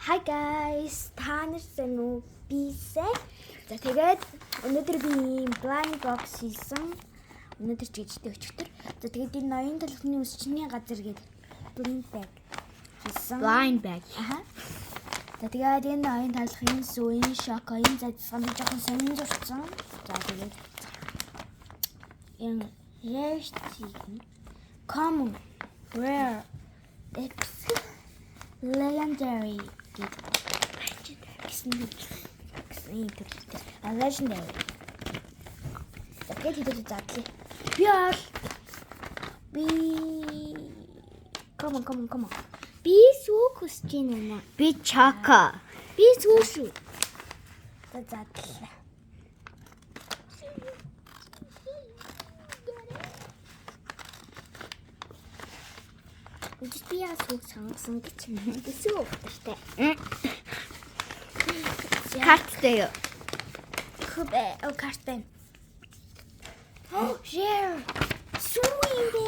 Hi guys, та нар сайн уу? Би сайн. За, тэгээд өнөөдөр би ийм blind box хийсэн. Өнөөдөр ч гэжтэй өчигдөр. За, тэгээд энэ ноён талхны өсчний газар гэдэг blind bag хийсэн. Blind bag. Аха. За, тэгээд энэ ноён талхын сүү, энэ шоко, энэ зазсан би жоохон сонин зурцсан. За, тэгээд энэ rare chicken, common, rare, epic, legendary гэдэг гэсэн ийм төрөлтэй. А, legendary. За, тэгээд хэдүүлээ задлаа. Би бол би come on, come on, come on. Би сүү хүсэж байна. Би choco. Би сүү шүү. За, задлаа. Үгүй, би яа сүүг сонгосон гэж. Би сүү ухтартай. Карттай юу? Хөбэ, о, карт байна. Oh, rare. Сүү юм бэ.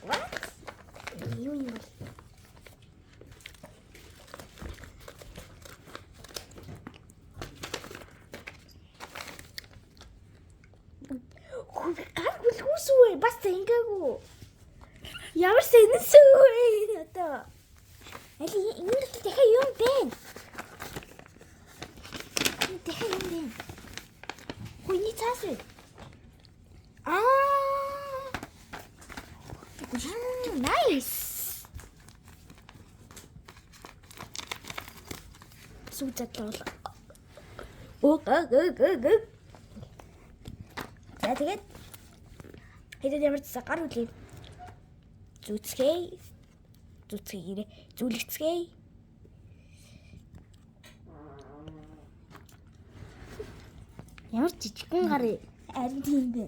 What? Юу юм бэ? Хүү, гар хүлхүү сүү вэ? Бас ингээгүү. Ямар сэнэн сүү вэ? Одоо. Али, энэ дотор дахиад юм бэ? Энэ дахиад юм бэ? Хүү, энэ цаас вэ? Аа. Nice. Сүү задлал. Оо, г г г г. За, тэгээд хэдэд ямар ч гар хүлээ. Зүцгээе. Зүцгээе. Зүлэгцгээе. Ямар жижигхэн гар. Харин тийм бэ.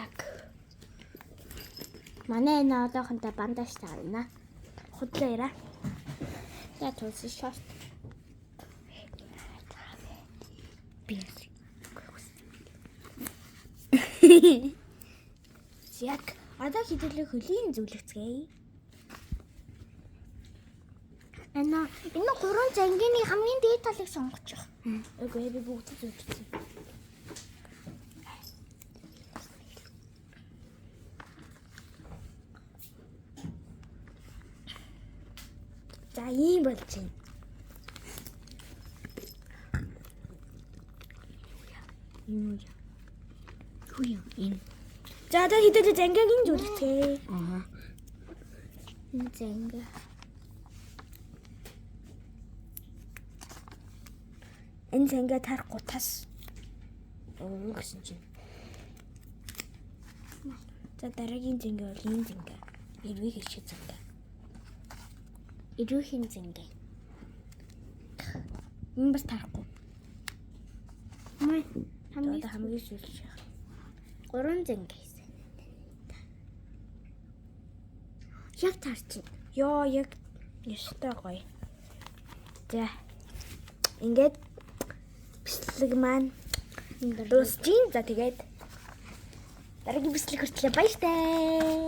Яг Манай энэ одоохонтой бандаж таарна. Худлаа яриа. За, тулсан шорт. Би. Яг одоо хэдүүлээ хөлийн зүлэгцгээе. Энэ энэ гурван зангины хамгийн дээд талыг сонгочих. Үгүй, би бүгд зүлэгцсэн. За, ийм болж байна. Юу юм? Юу юм? Энэ. За, одоо хэдүүлээ зангиагийн зүлэгцгээе. Аа. Энэ занги. Энэ зангаа тарахгүй тас. Өө гэсэн чинь. За, дараагийн зангаа бол энэ зангаа. Эрвийг хэршиг зангаа. Эрүүхийн занги. Энэ бас тарахгүй. Хамгийн Одоо хамгийн сүүлч яах. гурван занги хийсэн. Яг таарчин. Йоо, яг ёстой гоё. За. Ингээд бичлэг маань дуусчин. За, тэгээд дараагийн бичлэг хүртэл баяртай.